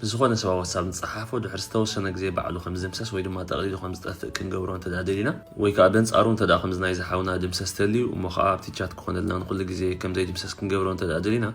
ዝኾነ ሰብ ኣብ ዋትሳፕ ንፀሓፎ ድሕሪ ዝተወሰነ ግዜ ባዕሉ ከም ዝድምሰስ ወይ ድማ ጠቕሊሉ ከም ዝጠፍእ ክንገብሮ እንተ ደኣ ደሊና፣ ወይ ከዓ በንፃሩ እንተ ደኣ ከምዚ ናይዚ ሓውና ድምሰስ ተልዩ እሞ ከዓ ኣብቲ ቻት ክኾነልና ንኹሉ ግዜ ከም ዘይድምሰስ ክንገብሮ እንተ ደኣ ደሊና፣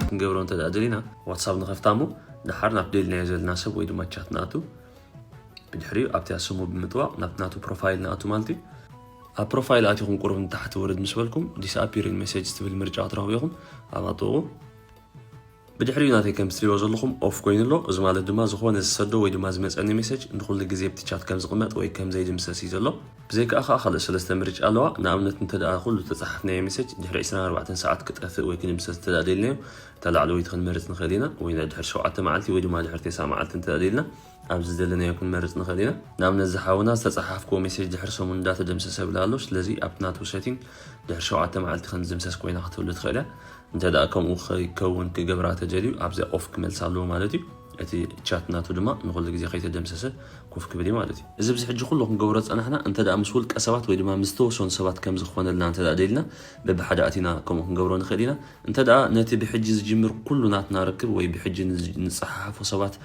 ክንገብሮ እንተ ደኣ ደሊና ዋትሳፕ ንኸፍታ እሞ ደሓር ናብ ደልናዮ ዘለና ሰብ ወይ ድማ ቻት ንኣቱ። ብድሕሪኡ ኣብቲ ስሙ ብምጥዋቕ ናብ ናቱ ፕሮፋይል ንኣቱ ማለት እዩ። ኣብ ፕሮፋይል ኣቲኹም ቁሩብ ንታሕቲ ውርድ ምስ በልኩም ዲስኣፒሪንግ ሜሴጅ ትብል ምርጫ ክትረኽቡ ኢኹም። ኣብኣ ጥውቑ። ብድሕሪኡ ናተይ ከም ትሪእዎ ዘለኹም ኦፍ ኮይኑ ኣሎ። እዚ ማለት ድማ ዝኾነ ዝሰዶ ወይ ድማ ዝመፀኒ ሜሴጅ ንኹሉ ግዜ ኣብቲ ቻት ከም ዝቕመጥ ወይ ከም ዘይድምሰስ እዩ ዘሎ። ብዘይከኣ ከዓ ካልእ ሰለስተ ምርጫ ኣለዋ። ንኣብነት እንተ ደኣ ኩሉ ተፃሓፍናዮ ሜሴጅ ድሕሪ ዕስራን ኣርባዕተን ሰዓት ክጠፍእ ወይ ክድምሰስ እንተ ደኣ ደሊናዮ፣ እታ ላዕለወይቲ ክንመርፅ ንኽእል ኢና፣ ወይ ድሕሪ ሸውዓተ መዓልቲ ወይ ድማ ድሕሪ ተስዓ መዓልቲ እንተ ደኣ ደሊና ኣብዚ ዝደለናዮ ክንመርፅ ንኽእል ኢና። ንኣብነት ዝሓውና ዝተፃሓፍክዎ ሜሴጅ ድሕሪ ሰሙን እንዳተደምሰሰ ብላ ኣሎ። ስለዚ ኣብቲ ናቱ ሴቲንግ ድሕሪ ሸውዓተ መዓልቲ ከም ዝድምሰስ ኮይና ክትህሉ ትኽእል እያ። እንተ ደኣ ከምኡ ከይከውን ክገብራ ተደልዩ ኣብዚኣ ኦፍ ክመልሳ ኣለዎ ማለት እዩ። እቲ ቻት ናቱ ድማ ንኹሉ ግዜ ከይተደምሰሰ ኮፍ ክብል እዩ ማለት እዩ። እዚ ኣብዚ ሕጂ ኩሉ ክንገብሮ ዝጸናሕና እንተ ደኣ ምስ ውልቀ ሰባት ወይ ድማ ምስ ተወሰኑ ሰባት ከም ዝኾነልና እንተ ደኣ ደሊና በብሓደ ኣቲና ከምኡ ክንገብሮ ንኽእል ኢና። እንተ ደኣ ነቲ ብሕጂ ዝጅምር ኩሉ ናትና ርክብ ወይ ብሕጂ ንዝ-፣ ንጸሓሓፎ ሰባት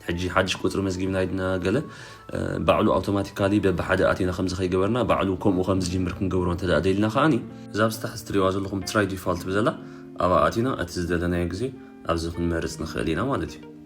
ሕጂ ሓድሽ ቁጽሪ መዝጊብና ኢልና ገለ፣ እ፣ ባዕሉ ኣውቶማቲካሊ በብሓደ ኣቲና ከምዚ ከይገበርና ባዕሉ ከምኡ ከም ዝጅምር ክንገብሮ እንተ ደኣ ደሊና ከኣኒ እዛ ኣብ ስታሕ እትሪእዋ ዘለኹም ትራይ ዲፋልት ብዘላ ኣብኣ ኣቲና እቲ ዝደለናዮ ግዜ ኣብዚ ክንመርጽ ንኽእል ኢና ማለት እዩ።